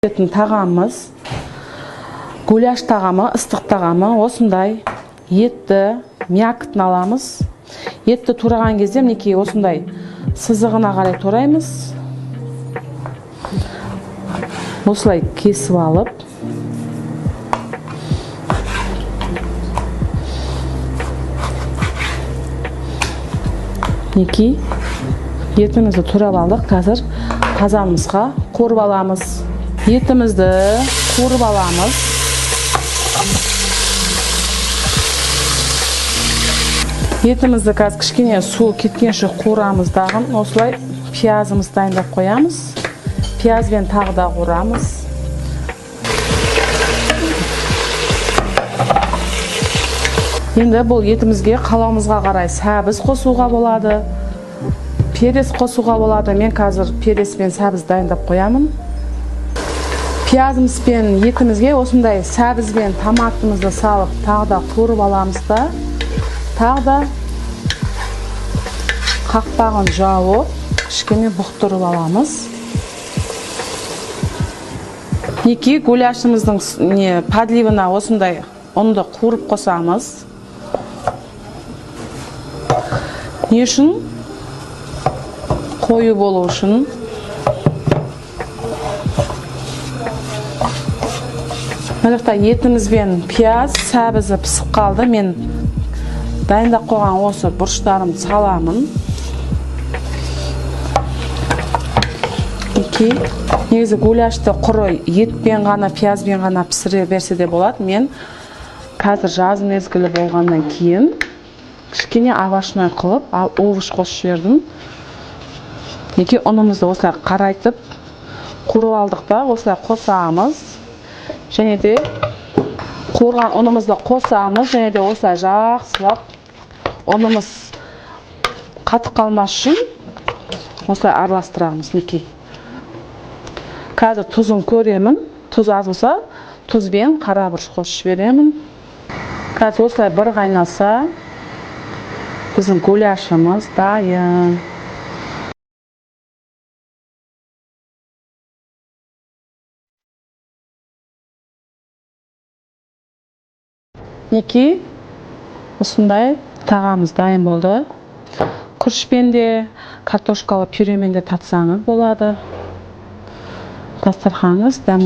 Тағамымыз гуляш тағамы, ыстық тағамы. Осындай етті мякотын аламыз. Етті тураған кезде мінекей осындай сызығына қарай тураймыз. Осылай кесіп алып, мінекей етімізді турап алдық. Қазір қазанымызға қуырып аламыз. Етімізді қуырып аламыз. Етімізді қазір кішкене су кеткенше қуырамыз дағы, осылай пиязымызды дайындап қоямыз. Пиязбен тағы да қуырамыз. Енді бұл етімізге қалауымызға қарай сәбіз қосуға болады, перес қосуға болады. Мен қазір перес пен сәбіз дайындап қоямын. Пиязымыз пен етімізге осындай сәбіз бен томатымызды салып, тағы да қуырып аламыз да, тағы да қақпағын жауып, кішкене бұқтырып аламыз. Мінекей гуляшымыздың подливына осындай ұнды қуырып қосамыз. Не үшін? Қою болу үшін. Мына жақта етіміз бен пияз, сәбізі пісіп қалды. Мен дайындап қойған осы бұрыштарымды саламын. Мінекей, негізі гуляшты құры етпен ғана, пиязбен ғана пісіре берсе де болады. Мен қазір жаз мезгілі болғаннан кейін кішкене овощной қылып, овощ қосып жібердім. Мінекей ұнымызды осылай қарайтып қуырып алдық та, осылай қосамыз. Және де қуырған ұнымызды қосамыз, және де осылай жақсылап ұнымыз қатып қалмас үшін осылай араластырамыз. Мінекей қазір тұзын көремін. Тұз аз болса, тұз бен қара бұрыш қосып жіберемін. Қазір осылай бір қайнаса, біздің гуляшымыз дайын. Мінекей осындай тағамыз дайын болды. Күрішпен де, картошкалы пюремен де татсаңыз болады. Дастарханыңыз дәмді.